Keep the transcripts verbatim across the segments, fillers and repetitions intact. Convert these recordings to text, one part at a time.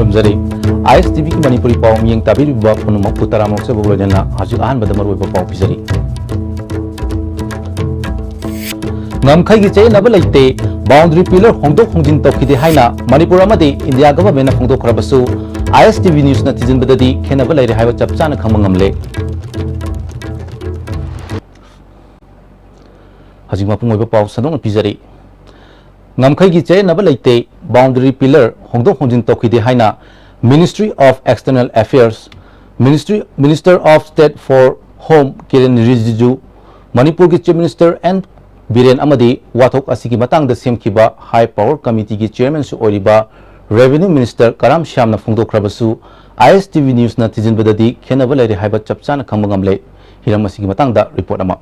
ꯊꯝꯖꯔꯤ꯫ ꯑꯥꯏ ꯑꯦꯁ ꯇꯤ ꯚꯤꯒꯤ ꯃꯅꯤꯄꯨꯔꯤ ꯄꯥꯎ ꯃꯤꯠꯌꯦꯡ ꯇꯥꯕꯤꯔꯤꯕ ꯄꯨꯝꯅꯃꯛꯄꯨ ꯇꯔꯥꯃꯔꯨ ꯆꯦꯕꯣꯛ ꯂꯣꯏꯅꯅ ꯍꯧꯖꯤꯛ ꯑꯍꯥꯟꯕꯗ ꯃꯔꯨꯑꯣꯏꯕ ꯄꯥꯎ ꯄꯤꯖꯔꯤ꯫ ꯉꯝꯈꯩꯒꯤ ꯆꯌꯦꯠꯅꯕ ꯂꯩꯇꯦ, ꯕꯥꯎꯟꯗꯔꯤ ꯄꯤꯂꯔ ꯍꯣꯡꯗꯣꯛ ꯍꯣꯡꯖꯤꯟ ꯇꯧꯈꯤꯗꯦ ꯍꯥꯏꯅ ꯃꯅꯤꯄꯨꯔ ꯑꯃꯗꯤ ꯏꯟꯗꯤꯌꯥ ꯒꯚꯔꯟꯃꯦꯟꯠꯅ ꯐꯣꯡꯗꯣꯛꯈ꯭ꯔꯕꯁꯨ, ꯑꯥꯏ ꯑꯦꯁ ꯇꯤ ꯚꯤ ꯅ꯭ꯌꯨꯁꯅ ꯊꯤꯖꯤꯟꯕꯗꯗꯤ ꯈꯦꯠꯅꯕ ꯂꯩꯔꯦ ꯍꯥꯏꯕ ꯆꯞ ꯆꯥꯅ ꯈꯪꯕ ꯉꯝꯂꯦ꯫ ꯍꯧꯖꯤꯛ ꯃꯄꯨꯡ ꯑꯣꯏꯕ ꯄꯥꯎ ꯁꯟꯗꯣꯛꯅ ꯄꯤꯖꯔꯤ꯫ ꯉꯝꯈꯩꯒꯤ ꯆꯌꯦꯠꯅꯕ ꯂꯩꯇꯦ, ꯕꯥꯎꯟꯗꯔꯤ ꯄꯤꯂꯔ ꯍꯣꯡꯗꯣꯛ ꯍꯣꯡꯖꯤꯟ ꯇꯧꯈꯤꯗꯦ ꯍꯥꯏꯅ Ministry of External Affairs, Ministry, Minister of State for Home ꯀꯤꯔꯦꯟ ꯔꯤꯖꯤꯖꯨ, ꯃꯅꯤꯄꯨꯔꯒꯤ ꯆꯤꯐ ꯃꯤꯅꯤꯁꯇꯔ ꯑꯦꯟ ꯕꯤꯔꯦꯟ ꯑꯃꯗꯤ ꯋꯥꯊꯣꯛ ꯑꯁꯤꯒꯤ ꯃꯇꯥꯡꯗ ꯁꯦꯝꯈꯤꯕ ꯍꯥꯏ ꯄꯥꯋꯔ ꯀꯃꯤꯇꯤꯒꯤ ꯆꯤꯌꯔꯃꯦꯟꯁꯨ ꯑꯣꯏꯔꯤꯕ ꯔꯦꯚꯤꯅ꯭ꯌꯨ ꯃꯤꯅꯤꯁꯇꯔ ꯀꯔꯥꯝ ꯁ꯭ꯌꯥꯝꯅ ꯐꯣꯡꯗꯣꯛꯈ꯭ꯔꯕꯁꯨ, ꯑꯥꯏ ꯑꯦꯁ ꯇꯤ ꯚꯤ ꯅ꯭ꯌꯨꯁꯅ ꯊꯤꯖꯤꯟꯕꯗꯗꯤ ꯈꯦꯠꯅꯕ ꯂꯩꯔꯦ ꯍꯥꯏꯕ ꯆꯞ ꯆꯥꯅ ꯈꯪꯕ ꯉꯝꯂꯦ꯫ ꯍꯤꯔꯝ ꯑꯁꯤꯒꯤ ꯃꯇꯥꯡꯗ ꯔꯤꯄꯣꯔꯠ ꯑꯃ꯫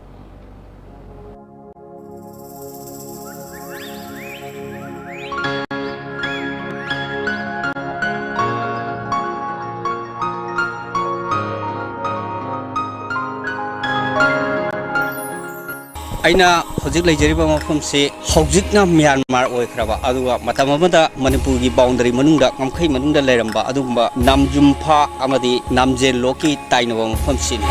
ꯑꯩꯅ ꯍꯧꯖꯤꯛ ꯂꯩꯖꯔꯤꯕ ꯃꯐꯝꯁꯤ ꯍꯧꯖꯤꯛꯅ ꯃ꯭ꯌꯥꯟꯃꯥꯔ ꯑꯣꯏꯈ꯭ꯔꯕ, ꯑꯗꯨꯒ ꯃꯇꯝ ꯑꯃꯗ ꯃꯅꯤꯄꯨꯔꯒꯤ ꯕꯥꯎꯟꯗꯔꯤ ꯃꯅꯨꯡꯗ, ꯉꯝꯈꯩ ꯃꯅꯨꯡꯗ ꯂꯩꯔꯝꯕ ꯑꯗꯨꯒꯨꯝꯕ ꯅꯥꯝꯖꯨꯝꯐꯥ ꯑꯃꯗꯤ ꯅꯥꯝꯖꯦꯟꯂꯣꯛꯀꯤ ꯇꯥꯏꯅꯕ ꯃꯐꯝꯁꯤꯅꯤ꯫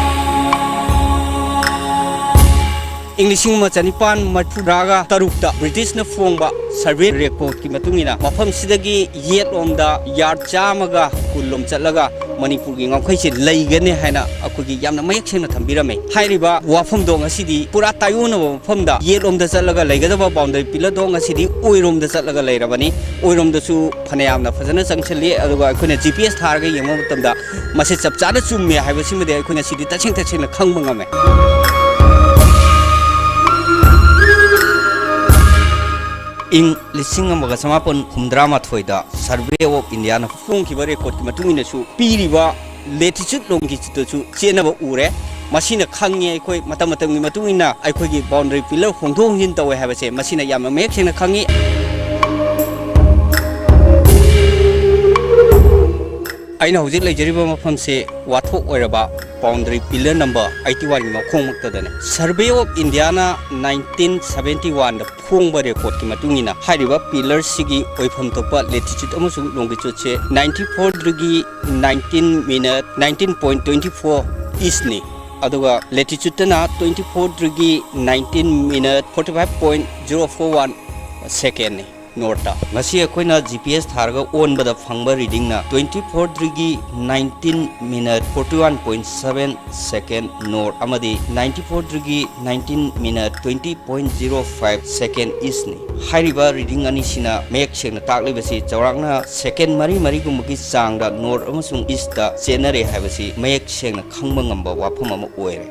ꯏꯪ ꯂꯤꯁꯤꯡ ꯑꯃ ꯆꯅꯤꯄꯥꯟ ꯃꯔꯤꯐꯨꯇꯔꯥꯒ ꯇꯔꯨꯛꯇ ꯕ꯭ꯔꯤꯇꯤꯁꯅ ꯐꯣꯡꯕ ꯁꯔꯚꯦ ꯔꯦꯀꯣꯔꯠꯀꯤ ꯃꯇꯨꯡ ꯏꯟꯅ, ꯃꯐꯝꯁꯤꯗꯒꯤ ꯌꯦꯠꯂꯣꯝꯗ ꯌꯥꯔꯗ ꯆꯥꯝꯃꯒ ꯀꯨꯟꯂꯣꯝ ꯆꯠꯂꯒ ꯃꯅꯤꯄꯨꯔꯒꯤ ꯉꯝꯈꯩꯁꯦ ꯂꯩꯒꯅꯤ ꯍꯥꯏꯅ ꯑꯩꯈꯣꯏꯒꯤ ꯌꯥꯝꯅ ꯃꯌꯦꯛ ꯁꯦꯡꯅ ꯊꯝꯕꯤꯔꯝꯃꯦ꯫ ꯍꯥꯏꯔꯤꯕ ꯋꯥꯐꯝꯗꯣ ꯉꯁꯤꯗꯤ ꯄꯨꯔꯥ ꯇꯥꯏꯑꯣꯟꯅꯕ ꯃꯐꯝꯗ, ꯌꯦꯠꯂꯣꯝꯗ ꯆꯠꯂꯒ ꯂꯩꯒꯗꯕ ꯕꯥꯎꯟꯗꯔꯤ ꯄꯤꯂꯔꯗꯣ ꯉꯁꯤꯗꯤ ꯑꯣꯏꯔꯣꯝꯗ ꯆꯠꯂꯒ ꯂꯩꯔꯕꯅꯤ꯫ ꯑꯣꯏꯔꯣꯝꯗꯁꯨ ꯐꯅꯌꯥꯝꯅ ꯐꯖꯅ ꯆꯪꯁꯤꯜꯂꯤ, ꯑꯗꯨꯒ ꯑꯩꯈꯣꯏꯅ ꯖꯤ ꯄꯤ ꯑꯦꯁ ꯊꯥꯔꯒ ꯌꯦꯡꯕ ꯃꯇꯝꯗ ꯃꯁꯤ ꯆꯞ ꯆꯥꯅ ꯆꯨꯝꯃꯦ ꯍꯥꯏꯕꯁꯤꯃꯗꯤ ꯑꯩꯈꯣꯏꯅ ꯁꯤꯗꯤ ꯇꯁꯦꯡ ꯇꯁꯦꯡꯅ ꯈꯪꯕ ꯉꯝꯃꯦ꯫ ꯏꯪ ꯂꯤꯁꯤꯡ ꯑꯃꯒ ꯆꯃꯥꯄꯟ ꯍꯨꯝꯗ꯭ꯔꯥ ꯃꯥꯊꯣꯏꯗ ꯁꯔꯚꯦ ꯑꯣꯐ ꯏꯟꯗꯤꯌꯥꯅ ꯐꯣꯡꯈꯤꯕ ꯔꯦꯀꯣꯔꯠꯀꯤ ꯃꯇꯨꯡ ꯏꯟꯅꯁꯨ, ꯄꯤꯔꯤꯕ ꯂꯦꯇꯤꯆꯨꯠ ꯂꯣꯡꯒꯤꯆꯨꯠꯇꯁꯨ ꯆꯦꯟꯅꯕ ꯎꯔꯦ꯫ ꯃꯁꯤꯅ ꯈꯪꯉꯦ ꯑꯩꯈꯣꯏ ꯃꯇꯝ ꯃꯇꯝꯒꯤ ꯃꯇꯨꯡ ꯏꯟꯅ ꯑꯩꯈꯣꯏꯒꯤ ꯕꯥꯎꯟꯗꯔꯤ ꯄꯤꯂꯔ ꯍꯣꯡꯗꯣꯛ ꯍꯣꯡꯖꯤꯟ ꯇꯧꯋꯦ ꯍꯥꯏꯕꯁꯦ, ꯃꯁꯤꯅ ꯌꯥꯝꯅ ꯃꯌꯦꯛ ꯁꯦꯡꯅ ꯈꯪꯉꯤ꯫ ꯑꯩꯅ ꯍꯧꯖꯤꯛ ꯂꯩꯖꯔꯤꯕ ꯃꯐꯝꯁꯦ ꯋꯥꯊꯣꯛ ꯑꯣꯏꯔꯕ boundary pillar number eighty one ꯒꯤ ꯃꯈꯣꯡꯃꯛꯇꯗꯅꯤ꯫ Survey of India ꯅ nineteen seventy one ꯗ ꯐꯣꯡꯕ record ꯀꯤ ꯃꯇꯨꯡ ꯏꯟꯅ ꯍꯥꯏꯔꯤꯕ pillar ꯁꯤꯒꯤ ꯑꯣꯏꯐꯝ ꯊꯣꯛꯄ latitude ꯑꯃꯁꯨꯡ longitude ꯁꯦ ninety four degree nineteen minute nineteen point twenty four east ꯅꯤ꯫ ꯑꯗꯨꯒ latitude ꯇꯅ twenty four degree nineteen minute forty five point zero four one second ꯅꯤ꯫ North ꯇ꯫ ꯉꯁꯤ ꯑꯩꯈꯣꯏꯅ G P S ꯊꯥꯔꯒ ꯑꯣꯟꯕꯗ ꯐꯪꯕ reading ꯅ twenty four degree nineteen minute forty one point seven second north ꯑꯃꯗꯤ ninety four degree nineteen minute twenty point zero five second east ꯅꯤ꯫ ꯍꯥꯏꯔꯤꯕ reading ꯑꯅꯤꯁꯤꯅ ꯃꯌꯦꯛ ꯁꯦꯡꯅ ꯇꯥꯛꯂꯤꯕꯁꯤ ꯆꯥꯎꯔꯥꯛꯅ second ꯃꯔꯤ ꯃꯔꯤꯒꯨꯝꯕꯒꯤ ꯆꯥꯡꯗ north ꯑꯃꯁꯨꯡ east ꯇ ꯆꯦꯟꯅꯔꯦ ꯍꯥꯏꯕꯁꯤ ꯃꯌꯦꯛ ꯁꯦꯡꯅ ꯈꯪꯕ ꯉꯝꯕ ꯋꯥꯐꯝ ꯑꯃ ꯑꯣꯏꯔꯦ꯫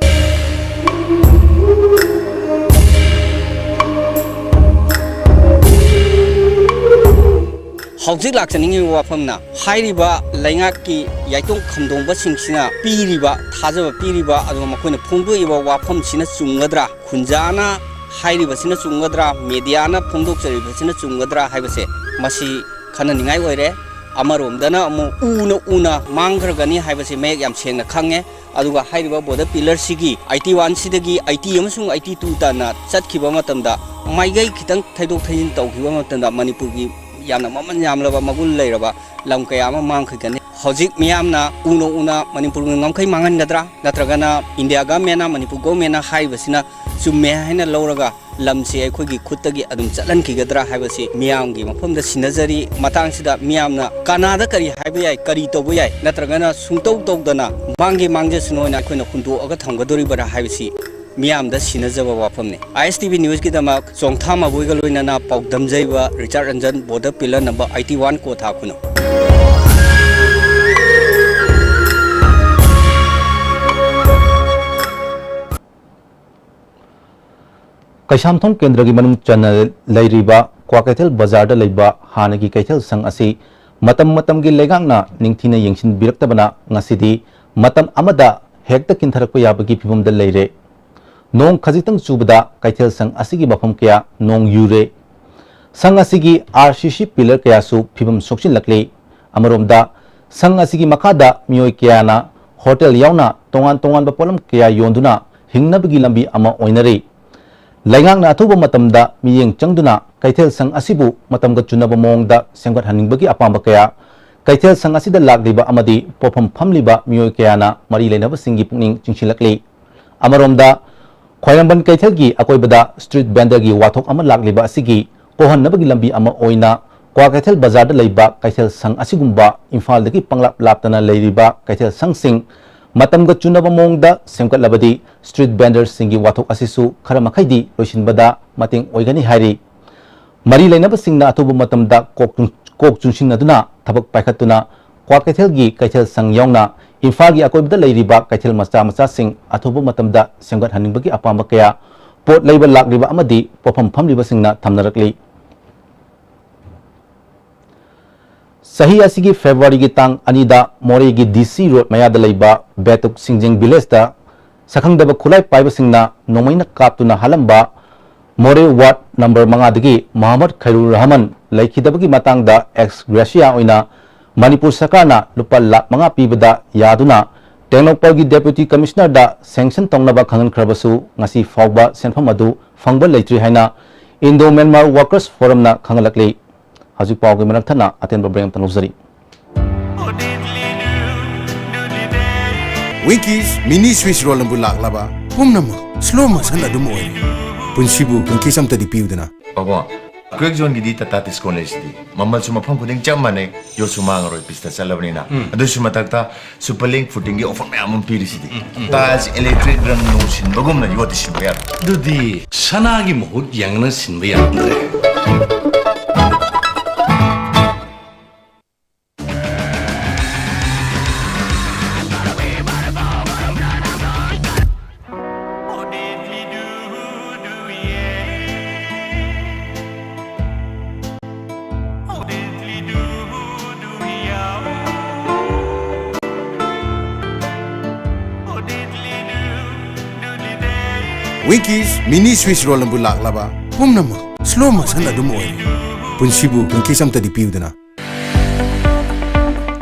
ꯍꯧꯖꯤꯛ ꯂꯥꯛꯆꯅꯤꯡꯉꯤꯕ ꯋꯥꯐꯝꯅ, ꯍꯥꯏꯔꯤꯕ ꯂꯩꯉꯥꯛꯀꯤ ꯌꯥꯏꯇꯣꯡ ꯈꯝꯗꯣꯡꯕꯁꯤꯡꯁꯤꯅ ꯄꯤꯔꯤꯕ, ꯊꯥꯖꯕ ꯄꯤꯔꯤꯕ, ꯑꯗꯨꯒ ꯃꯈꯣꯏꯅ ꯐꯣꯡꯗꯣꯛꯏꯕ ꯋꯥꯐꯝꯁꯤꯅ ꯆꯨꯝꯒꯗ꯭ꯔꯥ, ꯈꯨꯟꯖꯥꯅ ꯍꯥꯏꯔꯤꯕꯁꯤꯅ ꯆꯨꯝꯒꯗ꯭ꯔꯥ, media ꯅ ꯐꯣꯡꯗꯣꯛꯆꯔꯤꯕꯁꯤꯅ ꯆꯨꯝꯒꯗ꯭ꯔꯥ ꯍꯥꯏꯕꯁꯦ, ꯃꯁꯤ ꯈꯟꯅꯅꯤꯡꯉꯥꯏ ꯑꯣꯏꯔꯦ꯫ ꯑꯃꯔꯣꯝꯗꯅ ꯑꯃꯨꯛ ꯎꯅ ꯎꯅ ꯃꯥꯡꯈ꯭ꯔꯒꯅꯤ ꯍꯥꯏꯕꯁꯤ ꯃꯌꯦꯛ ꯌꯥꯝ ꯁꯦꯡꯅ ꯈꯪꯉꯦ꯫ ꯑꯗꯨꯒ ꯍꯥꯏꯔꯤꯕ border pillar ꯁꯤꯒꯤ eighty one ꯁꯤꯗꯒꯤ eighty ꯑꯃꯁꯨꯡ eighty two ꯇꯥꯟꯅ ꯆꯠꯈꯤꯕ ꯃꯇꯝꯗ, ꯃꯥꯏꯀꯩ ꯈꯤꯇꯪ ꯊꯩꯗꯣꯛ ꯊꯩꯖꯤꯟ ꯇꯧꯈꯤꯕ ꯃꯇꯝꯗ, ꯃꯅꯤꯄꯨꯔꯒꯤ ꯌꯥꯝꯅ ꯃꯃꯜ ꯌꯥꯝꯂꯕ ꯃꯒꯨꯟ ꯂꯩꯔꯕ ꯂꯝ ꯀꯌꯥ ꯑꯃ ꯃꯥꯡꯈꯤꯒꯅꯤ꯫ ꯍꯧꯖꯤꯛ ꯃꯤꯌꯥꯝꯅ ꯎꯅ ꯎꯅ ꯃꯅꯤꯄꯨꯔꯒꯤ ꯉꯝꯈꯩ ꯃꯥꯡꯍꯟꯒꯗ꯭ꯔꯥ, ꯅꯠꯇ꯭ꯔꯒꯅ India government ꯅ, ꯃꯅꯤꯄꯨꯔ government ꯅ ꯍꯥꯏꯔꯤꯕꯁꯤꯅ ꯆꯨꯝꯃꯦ ꯍꯥꯏꯅ ꯂꯧꯔꯒ ꯂꯝꯁꯤ ꯑꯩꯈꯣꯏꯒꯤ ꯈꯨꯠꯇꯒꯤ ꯑꯗꯨꯝ ꯆꯠꯍꯟꯈꯤꯒꯗ꯭ꯔꯥ ꯍꯥꯏꯕꯁꯤ ꯃꯤꯌꯥꯝꯒꯤ ꯃꯐꯝꯗ ꯁꯤꯟꯅꯖꯔꯤ꯫ ꯃꯇꯥꯡꯁꯤꯗ ꯃꯤꯌꯥꯝꯅ ꯀꯅꯥꯗ ꯀꯔꯤ ꯍꯥꯏꯕ ꯌꯥꯏ, ꯀꯔꯤ ꯇꯧꯕ ꯌꯥꯏ, ꯅꯠꯇ꯭ꯔꯒꯅ ꯁꯨꯡꯇꯧ ꯇꯧꯗꯅ ꯃꯥꯡꯒꯦ ꯃꯥꯡꯖꯁꯅꯨ ꯍꯥꯏꯅ ꯑꯩꯈꯣꯏꯅ ꯍꯨꯟꯗꯣꯛꯑꯒ ꯊꯝꯒꯗꯣꯔꯤꯕ꯭ꯔꯥ ꯍꯥꯏꯕꯁꯤ ꯃꯤꯌꯥꯝꯗ ꯁꯤꯟꯅꯖꯕ ꯋꯥꯐꯝꯅꯤ꯫ I S T V news ꯀꯤꯗꯃꯛ ꯆꯣꯡꯊꯥ ꯃꯕꯣꯏꯒ ꯂꯣꯏꯅꯅ ꯄꯥꯎꯗꯝꯖꯔꯤꯕ ꯔꯤꯆꯥꯔꯗ Ranjan, border pillar number eighty one ꯀꯣꯊꯥ ꯈꯨꯅꯧ꯫ Keishamthong ꯀꯦꯟꯗ꯭ꯔꯒꯤ ꯃꯅꯨꯡ ꯆꯟꯅ ꯂꯩꯔꯤꯕ ꯀ꯭ꯋꯥꯀꯩꯊꯦꯜ ꯕꯖꯥꯔꯗ ꯂꯩꯕ ꯍꯥꯟꯅꯒꯤ ꯀꯩꯊꯦꯜ ꯁꯪ ꯑꯁꯤ ꯃꯇꯝ ꯃꯇꯝꯒꯤ ꯂꯩꯉꯥꯛꯅ ꯅꯤꯡꯊꯤꯅ ꯌꯦꯡꯁꯤꯟꯕꯤꯔꯛꯇꯕꯅ ꯉꯁꯤꯗꯤ ꯃꯇꯝ ꯑꯃꯗ ꯍꯦꯛꯇ ꯀꯤꯟꯊꯔꯛꯄ ꯌꯥꯕꯒꯤ ꯐꯤꯕꯝꯗ ꯂꯩꯔꯦ꯫ ꯅꯣꯡ ꯈꯖꯤꯛꯇꯪ ꯆꯨꯕꯗ ꯀꯩꯊꯦꯜ ꯁꯪ ꯑꯁꯤꯒꯤ ꯃꯐꯝ ꯀꯌꯥ ꯅꯣꯡ ꯌꯨꯔꯦ꯫ ꯁꯪ ꯑꯁꯤꯒꯤ R C C pillar ꯀꯌꯥꯁꯨ ꯐꯤꯕꯝ ꯁꯣꯛꯆꯤꯜꯂꯛꯂꯦ꯫ ꯑꯃꯔꯣꯝꯗ ꯁꯪ ꯑꯁꯤꯒꯤ ꯃꯈꯥꯗ ꯃꯤꯑꯣꯏ ꯀꯌꯥꯅ ꯍꯣꯇꯦꯜ ꯌꯥꯎꯅ ꯇꯣꯉꯥꯟ ꯇꯣꯉꯥꯟꯕ ꯄꯣꯠꯂꯝ ꯀꯌꯥ ꯌꯣꯟꯗꯨꯅ ꯍꯤꯡꯅꯕꯒꯤ ꯂꯝꯕꯤ ꯑꯃ ꯑꯣꯏꯅꯔꯤ꯫ ꯂꯩꯉꯥꯛꯅ ꯑꯊꯨꯕ ꯃꯇꯝꯗ ꯃꯤꯠꯌꯦꯡ ꯆꯪꯗꯨꯅ ꯀꯩꯊꯦꯜ ꯁꯪ ꯑꯁꯤꯕꯨ ꯃꯇꯝꯒ ꯆꯨꯅꯕ ꯃꯑꯣꯡꯗ ꯁꯦꯝꯒꯠꯍꯟꯅꯤꯡꯕꯒꯤ ꯑꯄꯥꯝꯕ ꯀꯌꯥ ꯀꯩꯊꯦꯜ ꯁꯪ ꯑꯁꯤꯗ ꯂꯥꯛꯂꯤꯕ ꯑꯃꯗꯤ ꯄꯣꯠꯐꯝ ꯐꯝꯂꯤꯕ ꯃꯤꯑꯣꯏ ꯀꯌꯥꯅ ꯃꯔꯤ ꯂꯩꯅꯕꯁꯤꯡꯒꯤ ꯄꯨꯛꯅꯤꯡ ꯆꯤꯡꯁꯤꯜꯂꯛꯂꯤ꯫ ꯑꯃꯔꯣꯝꯗ, ꯈ꯭ꯋꯥꯏꯔꯝꯕꯟ ꯀꯩꯊꯦꯜꯒꯤ ꯑꯀꯣꯏꯕꯗ ꯁ꯭ꯇ꯭ꯔꯤꯠ ꯚꯦꯟꯗꯔꯒꯤ ꯋꯥꯊꯣꯛ ꯑꯃ ꯂꯥꯛꯂꯤꯕ ꯑꯁꯤꯒꯤ ꯀꯣꯛꯍꯟꯅꯕꯒꯤ ꯂꯝꯕꯤ ꯑꯃ ꯑꯣꯏꯅ ꯀ꯭ꯋꯥꯀꯩꯊꯦꯜ ꯕꯖꯥꯔꯗ ꯂꯩꯕ ꯀꯩꯊꯦꯜ ꯁꯪ ꯑꯁꯤꯒꯨꯝꯕ ꯏꯝꯐꯥꯜꯗꯒꯤ ꯄꯪꯂꯥꯞ ꯂꯥꯞꯇꯅ ꯂꯩꯔꯤꯕ ꯀꯩꯊꯦꯜ ꯁꯪꯁꯤꯡ ꯃꯇꯝꯒ ꯆꯨꯅꯕ ꯃꯑꯣꯡꯗ ꯁꯦꯝꯒꯠꯂꯕꯗꯤ ꯁ꯭ꯇ꯭ꯔꯤꯠ ꯚꯦꯟꯗꯔꯁꯤꯡꯒꯤ ꯋꯥꯊꯣꯛ ꯑꯁꯤꯁꯨ ꯈꯔ ꯃꯈꯩꯗꯤ ꯂꯣꯏꯁꯤꯟꯕꯗ ꯃꯇꯦꯡ ꯑꯣꯏꯒꯅꯤ ꯍꯥꯏꯔꯤ꯫ ꯃꯔꯤ ꯂꯩꯅꯕꯁꯤꯡꯅ ꯑꯊꯨꯕ ꯃꯇꯝꯗ ꯀꯣꯛ ꯆꯨꯡ-, ꯀꯣꯛ ꯆꯨꯡꯁꯤꯟꯅꯗꯨꯅ ꯊꯕꯛ ꯄꯥꯏꯈꯠꯇꯨꯅ ꯀ꯭ꯋꯥꯀꯩꯊꯦꯜꯒꯤ ꯀꯩꯊꯦꯜ ꯁꯪ ꯌꯥꯎꯅ ꯏꯝꯐꯥꯜꯒꯤ ꯑꯀꯣꯏꯕꯗ ꯂꯩꯔꯤꯕ ꯀꯩꯊꯦꯜ ꯃꯆꯥ ꯃꯆꯥꯁꯤꯡ ꯑꯊꯨꯕ ꯃꯇꯝꯗ ꯁꯦꯝꯒꯠꯍꯟꯅꯤꯡꯕꯒꯤ ꯑꯄꯥꯝꯕ ꯀꯌꯥ ꯄꯣꯠ ꯂꯩꯕ ꯂꯥꯛꯂꯤꯕ ꯑꯃꯗꯤ ꯄꯣꯠꯐꯝ ꯐꯝꯂꯤꯕꯁꯤꯡꯅ ꯊꯝꯅꯔꯛꯂꯤ꯫ ꯆꯍꯤ ꯑꯁꯤꯒꯤ ꯐꯦꯕ꯭ꯔꯨꯋꯥꯔꯤꯒꯤ ꯇꯥꯡ ꯑꯅꯤꯗ ꯃꯣꯔꯦꯒꯤ ꯗꯤ ꯁꯤ ꯔꯣꯗ ꯃꯌꯥꯗ ꯂꯩꯕ ꯕꯦꯇꯨꯛ ꯁꯤꯡꯖꯤꯡ ꯚꯤꯂꯦꯖꯇ ꯁꯛꯈꯪꯗꯕ ꯈꯨꯠꯂꯥꯏ ꯄꯥꯏꯕꯁꯤꯡꯅ ꯅꯣꯡꯃꯩꯅ ꯀꯥꯞꯇꯨꯅ ꯍꯥꯠꯂꯝꯕ ꯃꯣꯔꯦ ꯋꯥꯔꯗ ꯅꯝꯕꯔ ꯃꯉꯥꯗꯒꯤ ꯃꯣꯍꯝꯃꯗ ꯈꯩꯔꯨꯔ ꯔꯍꯃꯟ ꯂꯩꯈꯤꯗꯕꯒꯤ ꯃꯇꯥꯡꯗ ꯑꯦꯛꯁ ꯒ꯭ꯔꯦꯁꯤꯌꯥ ꯑꯣꯏꯅ ꯃꯅꯤꯄꯨꯔ ꯁꯔꯀꯥꯔꯅ ꯂꯨꯄꯥ ꯂꯥꯈ ꯃꯉꯥ ꯄꯤꯕꯗ ꯌꯥꯗꯨꯅ ꯇꯦꯡꯅꯧꯄꯜꯒꯤ ꯗꯦꯄ꯭ꯌꯨꯇꯤ ꯀꯃꯤꯁꯅꯔꯗ ꯁꯦꯡꯁꯟ ꯇꯧꯅꯕ ꯈꯪꯍꯟꯈ꯭ꯔꯕꯁꯨ ꯉꯁꯤ ꯐꯥꯎꯕ ꯁꯦꯟꯐꯝ ꯑꯗꯨ ꯐꯪꯕ ꯂꯩꯇ꯭ꯔꯤ ꯍꯥꯏꯅ ꯏꯟꯗꯣ ꯃ꯭ꯌꯥꯟꯃꯥꯔ ꯋꯥꯔꯀꯔꯁ ꯐꯣꯔꯝꯅ ꯈꯪꯍꯜꯂꯛꯂꯤ꯫ ꯍꯧꯖꯤꯛ ꯄꯥꯎꯒꯤ ꯃꯔꯛ ꯊꯠꯅ ꯑꯇꯦꯟꯕ ꯕ꯭ꯔꯦꯛ ꯑꯃꯇ ꯂꯧꯖꯔꯤ꯫ ꯋꯤꯡꯀꯤꯁ ꯃꯤꯅꯤ ꯁ꯭ꯋꯤꯁ ꯔꯣꯜ ꯑꯃꯕꯨ ꯂꯥꯛꯂꯕ ꯄꯨꯝꯅꯃꯛ ꯁ꯭ꯂꯣ ꯃꯣꯁꯟ ꯑꯗꯨꯝ ꯑꯣꯏꯔꯦ꯫ ꯄꯨꯟꯁꯤꯕꯨ ꯋꯤꯡꯀꯤꯁ ꯑꯝꯇꯗꯤ ꯄꯤꯌꯨꯗꯅ꯫ ꯄꯥꯕꯨꯡ, ꯀ꯭ꯋꯦꯛ ꯖꯣꯟꯒꯤꯗꯤ ꯇꯥꯇꯥ ꯗꯤꯁꯀꯥꯎꯟ ꯂꯩꯁꯤꯗꯤ꯫ ꯃꯃꯜꯁꯨ ꯃꯐꯝ ꯈꯨꯗꯤꯡ ꯆꯞ ꯃꯥꯟꯅꯩ, ꯌꯣꯠꯁꯨ ꯃꯥꯡꯉꯔꯣꯏ, ꯄꯤꯁꯇ ꯆꯠꯂꯕꯅꯤꯅ꯫ ꯑꯗꯨꯁꯨ ꯃꯊꯛꯇ ꯁꯨꯄꯔ ꯂꯤꯡ ꯐꯨꯇꯤꯡꯒꯤ ꯑꯣꯐꯔ ꯃꯌꯥꯝ ꯑꯃ ꯄꯤꯔꯤꯁꯤꯗꯤ꯫ ꯇꯥꯏꯜꯁ, ꯏꯂꯦꯛꯇ꯭ꯔꯤꯛ, ꯔꯪ ꯅꯨꯡ ꯁꯤꯟꯕꯒꯨꯝꯅ ꯌꯣꯠꯇꯤ ꯁꯤꯟꯕ ꯌꯥꯔꯣꯏ꯫ ꯑꯗꯨꯗꯤ ꯁꯅꯥꯒꯤ ꯃꯍꯨꯠ ꯌꯦꯡꯅ ꯁꯤꯟꯕ ꯌꯥꯔꯝꯗ꯭ꯔꯦ꯫ ꯋꯤꯡꯀꯤꯁ ꯃꯤꯅꯤ ꯁ꯭ꯋꯤꯁ ꯔꯣꯜ ꯑꯃꯕꯨ ꯂꯥꯛꯂꯕ ꯄꯨꯝꯅꯃꯛ ꯁ꯭ꯂꯣ ꯃꯣꯁꯟ ꯑꯗꯨꯝ ꯑꯣꯏꯔꯦ꯫ ꯄꯨꯟꯁꯤꯕꯨ ꯋꯤꯡꯀꯤꯁ ꯑꯝꯇꯗꯤ ꯄꯤꯌꯨꯗꯅ꯫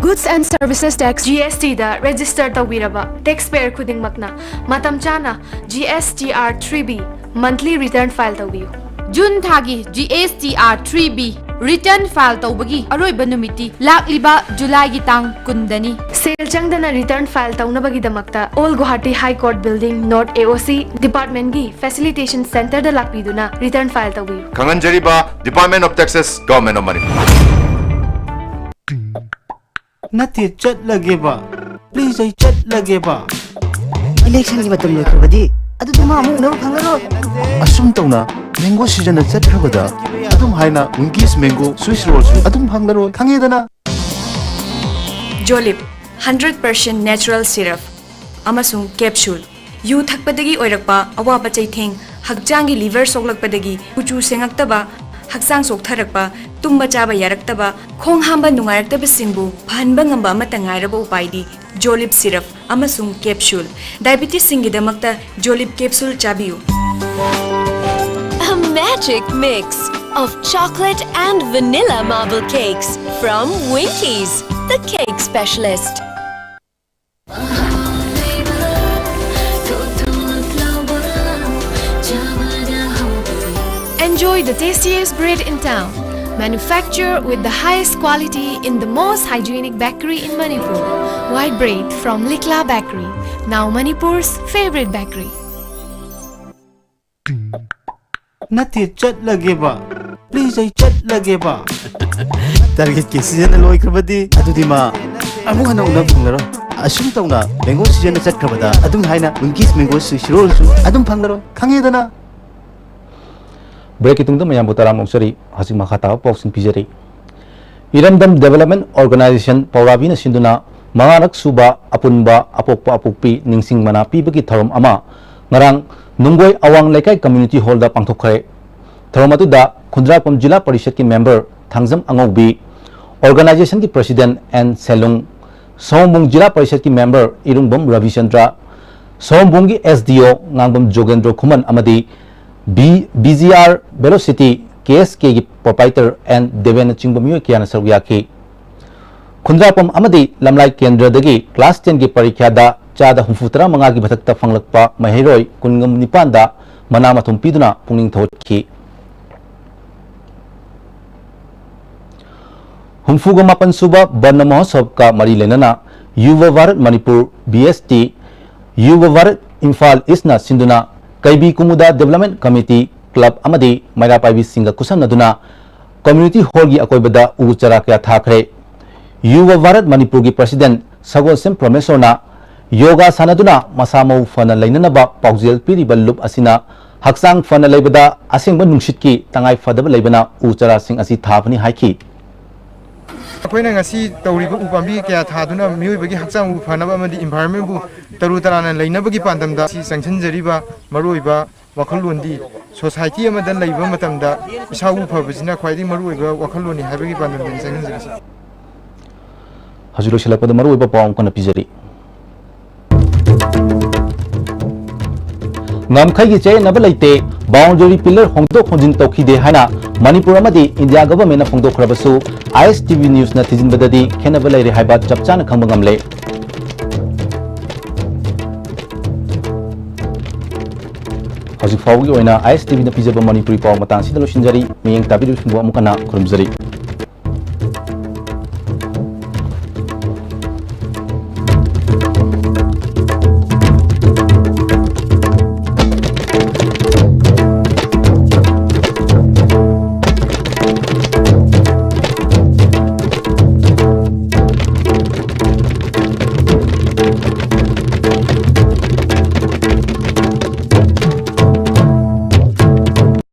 Good Goods and Services Tax, G S T ꯗ register ꯇꯧꯕꯤꯔꯕ taxpayer ꯈꯨꯗꯤꯡꯃꯛꯅ ꯃꯇꯝ ꯆꯥꯅ G S T R three B monthly return file ꯇꯧꯕꯤꯌꯨ꯫ ꯖꯨꯟ ꯊꯥꯒꯤ G S T R three B return file ꯇꯧꯕꯒꯤ ꯑꯔꯣꯏꯕ ꯅꯨꯃꯤꯠꯇꯤ ꯂꯥꯛꯂꯤꯕ ꯖꯨꯂꯥꯏꯒꯤ ꯇꯥꯡ ꯀꯨꯟꯗꯅꯤ꯫ ꯁꯦꯜ ꯆꯪꯗꯅ return file ꯇꯧꯅꯕꯒꯤꯗꯃꯛꯇ Old Guwahati High Court Building, North A O C department ꯒꯤ facilitation center ꯗ ꯂꯥꯛꯄꯤꯗꯨꯅ return file ꯇꯧꯕꯤꯌꯨ꯫ ꯈꯪꯍꯟꯖꯔꯤꯕ, Department of Taxes, Government of Manipur꯫ ꯅꯠꯇꯦ, ꯆꯠꯂꯒꯦꯕ꯫ Please, ꯑꯩ ꯆꯠꯂꯒꯦꯕ꯫ Election ꯒꯤ ꯃꯇꯝ ꯂꯣꯏꯈ꯭ꯔꯕꯗꯤ ꯑꯗꯨꯗꯤ ꯃꯥ ꯑꯃꯨꯛ ꯎꯅꯕ ꯐꯪꯉꯔꯣꯏ꯫ ꯑꯁꯨꯝ ꯇꯧꯅ mango season ꯅ ꯆꯠꯈ꯭ꯔꯕꯗ ꯑꯗꯨꯝ ꯍꯥꯏꯅ Winkies Mango Swiss Roll ꯁꯨ ꯑꯗꯨꯝ ꯐꯪꯂꯔꯣꯏ, ꯈꯪꯉꯦꯗꯅ? Jolib, hundred percent natural syrup ꯑꯃꯁꯨꯡ capsule꯫ ꯌꯨ ꯊꯛꯄꯗꯒꯤ ꯑꯣꯏꯔꯛꯄ ꯑꯋꯥꯕ ꯆꯩꯊꯦꯡ, ꯍꯛꯆꯥꯡꯒꯤ liver ꯁꯣꯛꯂꯛꯄꯗꯒꯤ ꯀꯨꯆꯨ ꯁꯦꯡꯉꯛꯇꯕ, ꯍꯛꯆꯥꯡ ꯆꯣꯛꯊꯔꯛꯄ, ꯇꯨꯝꯕ ꯆꯥꯕ ꯌꯥꯔꯛꯇꯕ, ꯈꯣꯡ ꯍꯥꯝꯕ ꯅꯨꯡꯉꯥꯏꯔꯛꯇꯕꯁꯤꯡꯕꯨ ꯐꯍꯟꯕ ꯉꯝꯕ ꯑꯃꯠꯇ ꯉꯥꯏꯔꯕ ꯎꯄꯥꯏꯗꯤ Jolib syrup ꯑꯃꯁꯨꯡ capsule꯫ Diabetes ꯁꯤꯡꯒꯤꯗꯃꯛꯇ Jolib capsule ꯆꯥꯕꯤꯌꯨ꯫ A magic mix of chocolate and vanilla marble cakes from Winkies, the cake specialist. Enjoy the tastiest bread in town. Manufactured with the highest quality in the most hygienic bakery in Manipur. White bread from Likla Bakery, now Manipur's favorite bakery. ꯅꯠꯇꯦ, ꯆꯠꯂꯒꯦꯕ꯫ Please, ꯑꯩ ꯆꯠꯂꯒꯦꯕ꯫ Target ꯀꯤ season ꯂꯣꯏꯈ꯭ꯔꯕꯗꯤ ꯑꯗꯨꯗꯤ ꯃꯥ ꯑꯃꯨꯛ ꯍꯟꯅ ꯎꯅꯕ ꯐꯪꯂꯔꯣꯏ꯫ ꯑꯁꯨꯝ ꯇꯧꯅ mango season ꯆꯠꯈ꯭ꯔꯕꯗ ꯑꯗꯨꯝ ꯍꯥꯏꯅ Winkies Mango Swiss Roll ꯁꯨ ꯑꯗꯨꯝ ꯐꯪꯂꯔꯣꯏ꯫ ꯈꯪꯉꯦꯗꯅ? Break ꯀꯤ ꯇꯨꯡꯗ ꯃꯌꯥꯝꯕꯨ ꯇꯔꯥꯝꯅ ꯑꯣꯛꯆꯔꯤ꯫ ꯍꯧꯖꯤꯛ ꯃꯈꯥ ꯇꯥꯕ ꯄꯥꯎꯁꯤꯡ ꯄꯤꯖꯔꯤ꯫ ꯏꯔꯝꯗꯝ Development Organization ꯄꯧꯔꯥꯕꯤꯅ ꯁꯤꯟꯗꯨꯅ ꯃꯉꯥꯔꯛ ꯁꯨꯕ ꯑꯄꯨꯟꯕ ꯑꯄꯣꯛꯄ ꯑꯄꯣꯛꯄꯤ ꯅꯤꯡꯁꯤꯡ ꯃꯅꯥ ꯄꯤꯕꯒꯤ ꯊꯧꯔꯝ ꯑꯃ ꯉꯔꯥꯡ ꯅꯨꯡꯒꯣꯏ ꯑꯋꯥꯡ ꯂꯩꯀꯥꯏ community hall ꯗ ꯄꯥꯡꯊꯣꯛꯈ꯭ꯔꯦ꯫ ꯊꯧꯔꯝ ꯑꯗꯨꯗ ꯈꯨꯟꯗ꯭ꯔꯥꯛꯄꯝ ꯖꯤꯂꯥ ꯄꯔꯤꯁꯠꯀꯤ member ꯊꯥꯡꯖꯝ ꯑꯉꯧꯕꯤ, organization ꯒꯤ president ꯑꯦꯟ ꯁꯦꯂꯨꯡ, ꯁꯑꯣꯝꯕꯨꯡ ꯖꯤꯂꯥ ꯄꯔꯤꯁꯠꯀꯤ member ꯏꯔꯨꯡꯕꯝ ꯔꯕꯤꯆꯟꯗ꯭ꯔ, ꯁꯑꯣꯝꯕꯨꯡꯒꯤ S D O Ngangbam Jogendra Khuman ꯑꯃꯗꯤ B-, B G R Velocity K S K ꯒꯤ proprietor ꯑꯦꯟ ꯗꯦꯕꯦꯟꯅꯆꯤꯡꯕ ꯃꯤꯑꯣꯏ ꯀꯌꯥꯅ ꯁꯔꯨꯛ ꯌꯥꯈꯤ꯫ ꯈꯨꯟꯖꯥꯄꯝ ꯑꯃꯗꯤ ꯂꯝꯂꯥꯏ ꯀꯦꯟꯗ꯭ꯔꯗꯒꯤ class ten ꯒꯤ ꯄꯔꯤꯈ꯭ꯌꯥꯗ ꯆꯥꯗ ꯍꯨꯝꯐꯨ ꯇꯔꯥ ꯃꯉꯥꯒꯤ ꯃꯊꯛꯇ ꯐꯪꯂꯛꯄ ꯃꯍꯩꯔꯣꯏ ꯀꯨꯟꯒ ꯅꯤꯄꯥꯟꯗ ꯃꯅꯥ ꯃꯊꯨꯝ ꯄꯤꯗꯨꯅ ꯄꯨꯛꯅꯤꯡ ꯊꯧꯒꯠꯈꯤ꯫ ꯍꯨꯝꯐꯨꯒ ꯃꯥꯄꯟ ꯁꯨꯕ ꯕꯟ ꯃꯍꯣꯠꯁꯕꯀ ꯃꯔꯤ ꯂꯩꯅꯅ ꯌꯨꯕ Bharat Manipur, B S T, ꯌꯨꯕ Bharat Imphal ꯏꯁꯅ ꯁꯤꯟꯗꯨꯅ ꯀꯩꯕꯤ ꯀꯨꯃꯨꯗꯥ Development Committee, club ꯑꯃꯗꯤ ꯃꯩꯔꯥ ꯄꯥꯏꯕꯤꯁꯤꯡꯒ ꯈꯨꯠꯁꯝꯅꯗꯨꯅ community hall ꯒꯤ ꯑꯀꯣꯏꯕꯗ ꯎ ꯆꯥꯔꯥ ꯀꯌꯥ ꯊꯥꯈ꯭ꯔꯦ꯫ ꯌꯨꯕ ꯚꯥꯔꯠ ꯃꯅꯤꯄꯨꯔꯒꯤ president ꯁꯒꯣꯜꯁꯦꯝ ꯄ꯭ꯔꯃꯦꯁꯣꯔꯅ ꯌꯣꯒꯥ ꯁꯥꯟꯅꯗꯨꯅ ꯃꯁꯥ ꯃꯎ ꯐꯅ ꯂꯩꯅꯅꯕ ꯄꯥꯎꯖꯦꯜ ꯄꯤꯔꯤꯕ ꯂꯨꯞ ꯑꯁꯤꯅ ꯍꯛꯆꯥꯡ ꯐꯅ ꯂꯩꯕꯗ ꯑꯁꯦꯡꯕ ꯅꯨꯡꯁꯤꯠꯀꯤ ꯇꯉꯥꯏ ꯐꯗꯕ ꯂꯩꯕꯅ ꯎ ꯆꯥꯔꯥꯁꯤꯡ ꯑꯁꯤ ꯊꯥꯕꯅꯤ ꯍꯥꯏꯈꯤ꯫ ꯑꯩꯈꯣꯏꯅ ꯉꯁꯤ ꯇꯧꯔꯤꯕ ꯎ ꯄꯥꯝꯕꯤ ꯀꯌꯥ ꯊꯥꯗꯨꯅ ꯃꯤꯑꯣꯏꯕꯒꯤ ꯍꯛꯆꯥꯡꯕꯨ ꯐꯅꯕ ꯑꯃꯗꯤ environment ꯕꯨ ꯇꯔꯨ ꯇꯔꯥꯅ ꯂꯩꯅꯕꯒꯤ ꯄꯥꯟꯗꯝꯗ ꯁꯤ ꯆꯪꯁꯤꯟꯖꯔꯤꯕ ꯃꯔꯨꯑꯣꯏꯕ ꯋꯥꯈꯜꯂꯣꯟꯗꯤ society ꯑꯃꯗ ꯂꯩꯕ ꯃꯇꯝꯗ ꯏꯁꯥꯕꯨ ꯐꯕꯁꯤꯅ ꯈ꯭ꯋꯥꯏꯗꯒꯤ ꯃꯔꯨꯑꯣꯏꯕ ꯋꯥꯈꯜꯂꯣꯟꯅꯤ ꯍꯥꯏꯕꯒꯤ ꯄꯥꯟꯗꯝꯗꯅꯤ ꯆꯪꯁꯤꯟꯖꯔꯤꯁꯤ꯫ ꯍꯧꯖꯤꯛ ꯂꯣꯏꯁꯤꯜꯂꯛꯄꯗ ꯃꯔꯨꯑꯣꯏꯕ ꯄꯥꯎ ꯑꯃꯨꯛ ꯍꯟꯅ ꯄꯤꯖꯔꯤ꯫ ꯉꯝꯈꯩꯒꯤ ꯆꯌꯦꯠꯅꯕ ꯂꯩꯇꯦ, boundary pillar ꯍꯣꯡꯗꯣꯛ ꯍꯣꯡꯖꯤꯟ ꯇꯧꯈꯤꯗꯦ ꯍꯥꯏꯅ ꯃꯅꯤꯄꯨꯔ ꯑꯃꯗꯤ ꯏꯟꯗꯤꯌꯥ government ꯅ ꯐꯣꯡꯗꯣꯛꯈ꯭ꯔꯕꯁꯨ, I S T V news ꯅ ꯊꯤꯖꯤꯟꯕꯗꯗꯤ ꯈꯦꯠꯅꯕ ꯂꯩꯔꯦ ꯍꯥꯏꯕ ꯆꯞ ꯆꯥꯅ ꯈꯪꯕ ꯉꯝꯂꯦ꯫ ꯍꯧꯖꯤꯛ ꯐꯥꯎꯕꯒꯤ ꯑꯣꯏꯅ I S T V ꯅ ꯄꯤꯖꯕ ꯃꯅꯤꯄꯨꯔꯤ ꯄꯥꯎ ꯃꯇꯥꯡꯁꯤꯗ ꯂꯣꯏꯁꯤꯟꯖꯔꯤ꯫ ꯃꯤꯠꯌꯦꯡ ꯇꯥꯕꯤꯔꯤꯕꯁꯤꯡꯕꯨ ꯑꯃꯨꯛ ꯍꯟꯅ ꯈꯨꯔꯨꯝꯖꯔꯤ꯫